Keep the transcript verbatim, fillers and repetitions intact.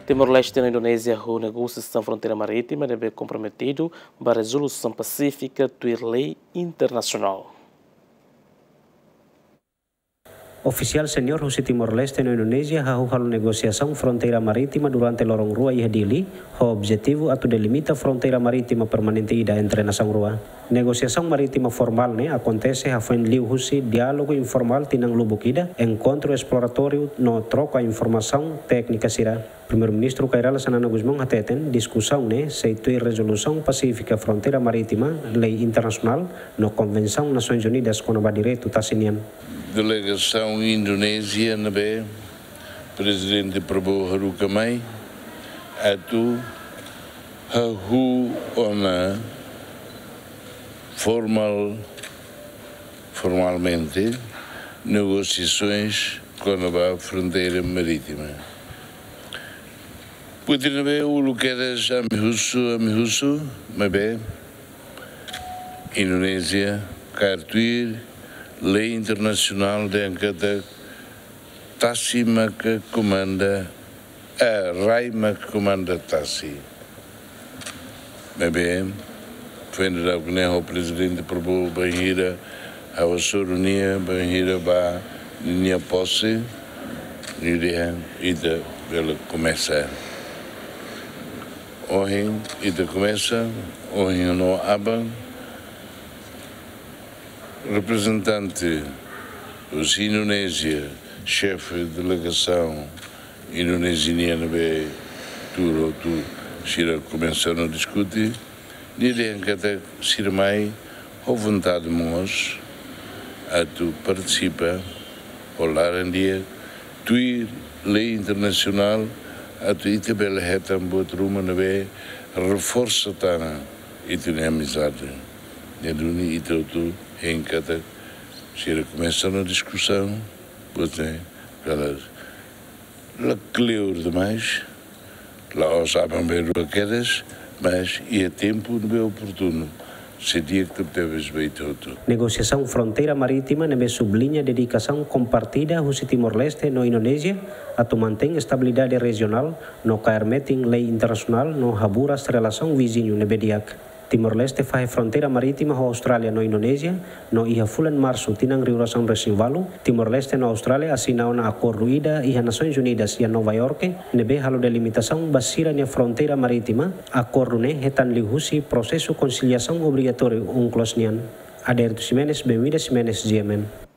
Timor-Leste no Indonézia hahú negosiasaun fronteira marítima ne'ebé komprometidu ba rezolusaun pasífika tuir lei internasionál. Ofisiál seniór husi Timor-Leste no Indonézia hahú halo negosiasaun fronteira marítima durante loron rua iha Dili, ho objetivu atu delimita fronteira marítima permanente ida entre nasaun rua. Negosiasaun marítima formál ne'e akontese hafoin liuhusi diálogu informál tinan lubuk ida, enkontru esploratóriu no troka informasaun téknika sira. Primeiru-Ministru Kay Rala Xanana Gusmão hateten, diskusaun ne'e sei tuir rezolusaun pasífika fronteira marítima, lei internasionál no Konvensaun Nasoins Unidas kona-ba direitu tasi nian. Delegasaun Indonézia ne'ebé Prezidente Prabowo haruka mai atu hahú ona formál, formalmente negosiasoens kona-ba fronteira marítima. Buat ida ne'ebé uluk kedas ami husu, ami husu, maibé Indonézia kaer tuir lei internasionál dehan katak tasi maka komanda, eh, rai maka komanda tasi. Maibé foin daudauk ne'e ho Prezidente Prabowo bainhira ha'u hasoru nia, bainhira ba ninia pose, nia dehan ita bele komesa. Ohin ita komesa, ohin no aban, reprezentante husi Indonézia, xefe delegasaun Indonézia nian ne'ebé tuur hotu sira komesa no diskute, nia dehan katak sira mai ho vontade moos atu partisipa ho laran di'ak tuir lei internasionál atu ita bele hetan buat ruma ne'ebé reforsa tan ita-nia amizade. Ne'e duni ita hotu hein katak sira komesa ona diskusaun, buat ne'e, katak la kleur demais, la'ós aban-bainrua kedas, mas iha tempu ne'ebé oportunu, sei di'ak tebetebes ba ita hotu. Negosiasaun fronteira marítima ne'ebé subliña dedikasaun kompartida husi Timor-Leste no Indonézia atu mantein estabilidade rejionál no kaer metin lei internasionál no haburas relasaun viziñu ne'ebé di'ak. Timor-Leste fahe fronteira marítima ho Austrália no Indonézia, no iha fulan Marsu tinan rihun ruasaan resin ualu, Timor-Leste no Austrália asina ona akordu ida iha Nasoins Unidas iha Nova Iorke, ne'ebé halo delimitasaun ba sira-nia fronteira marítima. Akordu ne'e hetan liuhusi prosesu konsiliasaun obrigatóriu UNCLOS nian. Aderito Ximenes, Benwida Ximenes, G M N.